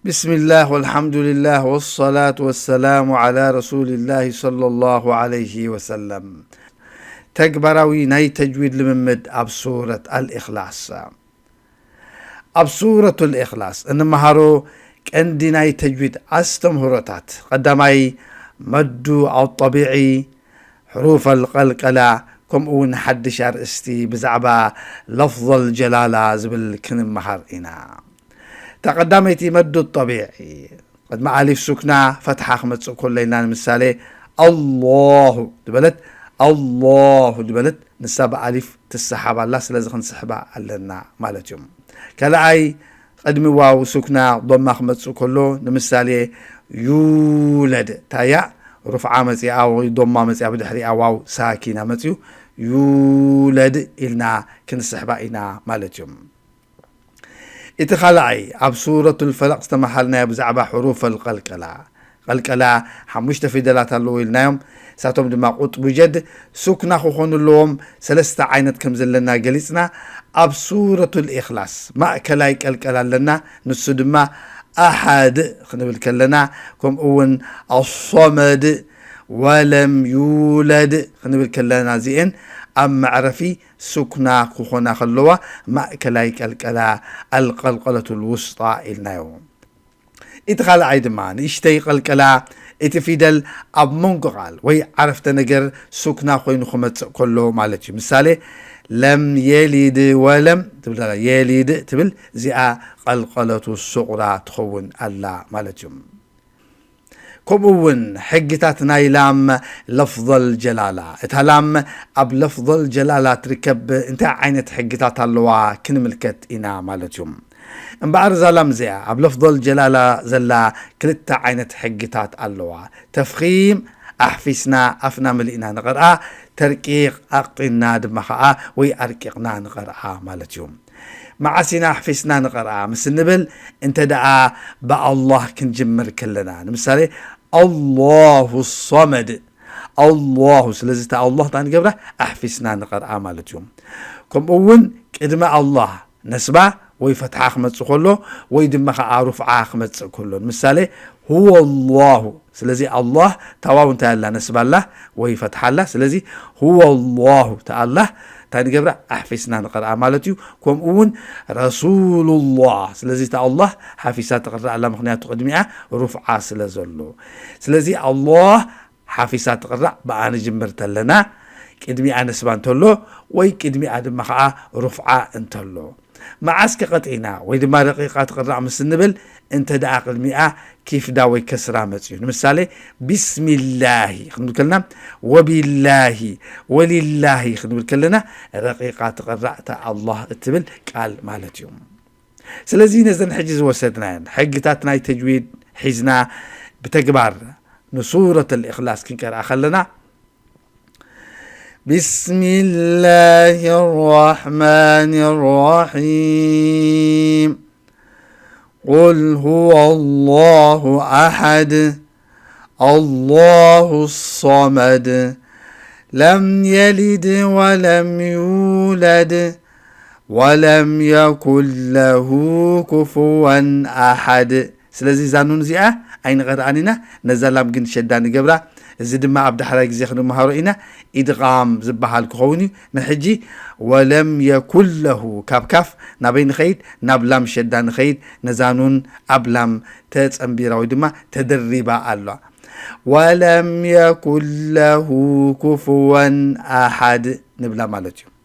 ብስሚላህ ወልሓምዱሊላህ ወሰላቱ ወሰላሙ ዓላ ረሱሊላህ ሰለላሁ ዓለይሂ ወሰለም። ተግባራዊ ናይ ተጅዊድ ልምምድ ኣብ ሱረት ኣልእኽላስ። ኣብ ሱረቱል እኽላስ እንመሃሮ ቀንዲ ናይ ተጅዊድ ኣስተምህሮታት፣ ቀዳማይ መዱ ኣጠቢዒ፣ ሕሩፈል ቀልቀላ፣ ከምኡ እውን ሓድሽ ኣርእስቲ ብዛዕባ ለፍዘል ጀላላ ዝብል ክንመሃር ኢና። እታ ቀዳመይቲ መዱ ጠቢዒ፣ ቅድሚ ኣሊፍ ሱክና ፈትሓ ክመጽእ ከሎ ኢልና፣ ንምሳሌ ኣላሁ ዝበለት፣ ኣላሁ ዝበለት፣ ንሳ ብኣሊፍ ትሰሓብ ኣላ። ስለዚ ክንስሕባ ኣለና ማለት እዩ። ካልኣይ፣ ቅድሚ ዋው ሱክና ዶማ ክመጽእ ከሎ፣ ንምሳሌ ዩለድ፣ ታያ ሩፍዓ መጽኣ ወይ ዶማ መጽኣ፣ ብድሕሪኣ ዋው ሳኪና መጽዩ፣ ዩለድ ኢልና ክንስሕባ ኢና ማለት እዩ። እቲ ካልኣይ፣ ኣብ ሱረቱል ፈለቕ ዝተመሃርናዮ ብዛዕባ ሕሩፈል ቀልቀላ። ቀልቀላ ሓሙሽተ ፊደላት ኣለዎ ኢልናዮም። ንሳቶም ድማ ቁጥቡ ጀድ ሱክና ክኾኑ ኣለዎም። ሰለስተ ዓይነት ከም ዘለና ገሊጽና። ኣብ ሱረቱል ኢኽላስ ማእከላይ ቀልቀላ ኣለና። ንሱ ድማ ኣሓድ ክንብል ከለና፣ ከምኡ እውን ኣሶመድ፣ ወለም ዩለድ ክንብል ከለና፣ እዚኤን ኣብ መዕረፊ ሱክና ክኾና ከለዋ ማእከላይ ቀልቀላ፣ ኣልቀልቀለቱል ውስጣ ኢልናዮ። እቲ ካልኣይ ድማ ንእሽተይ ቀልቀላ፣ እቲ ፊደል ኣብ መንጎ ቃል ወይ ዓረፍተ ነገር ሱክና ኮይኑ ክመጽእ ከሎ ማለት እዩ። ምሳሌ፣ ለም የሊድ ወለም ትብል ኣላ። የሊድ ትብል፣ እዚኣ ቀልቀለቱ ሱቕራ ትኸውን ኣላ ማለት እዩ። ከምኡ እውን ሕግታት ናይ ላም ለፍዘል ጀላላ። እታ ላም ኣብ ለፍዘል ጀላላ ትርከብ እንታይ ዓይነት ሕግታት ኣለዋ ክንምልከት ኢና ማለት እዩ። እምበኣር እዛ ላም እዚኣ ኣብ ለፍዘል ጀላላ ዘላ ክልተ ዓይነት ሕግታት ኣለዋ። ተፍኺም፣ ኣሕፊስና ኣፍና መሊእና ንቐርኣ፣ ተርቂቕ፣ ኣቕጢንና ድማ ኸዓ ወይ ኣርቂቕና ንቐርኣ ማለት እዩ። መዓስ ኢና ኣሕፊስና ንቐርኣ ምስ እንብል፣ እንተ ደኣ ብኣላህ ክንጅምር ከለና፣ ንምሳሌ ኣላሁ ሶመድ፣ ኣላሁ፣ ስለዚ እታ ኣላህ እንታይ ንገብራ? ኣሕፊስና ንቐርኣ ማለት እዩ። ከምኡ እውን ቅድሚ ኣላህ ነስባ ወይ ፈትሓ ክመጽእ ከሎ ወይ ድማ ኸዓ ሩፍዓ ክመጽእ ከሎ፣ ንምሳሌ ሁወ ኣላሁ፣ ስለዚ ኣላህ ታዋው እንታይ ኣላ? ነስባ ኣላ ወይ ፈትሓ ኣላ። ስለዚ ሁወ ኣላሁ፣ እታ ኣላህ እንታይ ንገብራ? ኣሕፊስና ንቐርኣ ማለት እዩ። ከምኡ እውን ረሱሉላህ፣ ስለዚ እታ ኣላህ ሓፊሳ ትቕራእ ኣላ፣ ምኽንያቱ ቅድሚኣ ሩፍዓ ስለ ዘሎ። ስለዚ ኣላህ ሓፊሳ ትቕራእ ብኣ ንጅምር ተለና፣ ቅድሚኣ ነስባ እንተሎ ወይ ቅድሚኣ ድማ ኸዓ ሩፍዓ እንተሎ። መዓስ ከ ቀጢና ወይ ድማ ረቂቓ ትቕራእ ምስ እንብል፣ እንተ ደኣ ቅድሚኣ ኪፍዳ ወይ ከስራ መጽዩ፣ ንምሳሌ ቢስሚላሂ ክንብል ከለና፣ ወቢላሂ፣ ወሊላሂ ክንብል ከለና፣ ረቂቓ ትቕራእ እታ ኣላህ እትብል ቃል ማለት እዩ። ስለዚ ነዘን ሕጂ ዝወሰድናየን ሕግታት ናይ ተጅዊድ ሒዝና ብተግባር ንሱረት ኣልእኽላስ ክንቀርኣ ከለና፣ بسم الله الرحمن الرحيم. قل هو الله أحد، الله الصمد، لم يلد ولم يولد، ولم يكن له كفوا أحد. ስለዚ እዛ ኑን እዚኣ ኣይንቐርኣን ኢና፣ ነዛ ላም ግን ሸዳ ንገብራ። እዚ ድማ ኣብ ዳሕራይ ግዜ ክንመሃሮ ኢና። ኢድቓም ዝበሃል ክኸውን እዩ። ንሕጂ ወለም የኩን ለሁ፣ ካብ ካፍ ናበይ ንኸይድ? ናብ ላም ሸዳ ንኸይድ። ነዛ ኑን ኣብ ላም ተጸንቢራ ወይ ድማ ተደሪባ ኣላ። ወለም የኩን ለሁ ኩፍወን ኣሓድ ንብላ ማለት እዩ።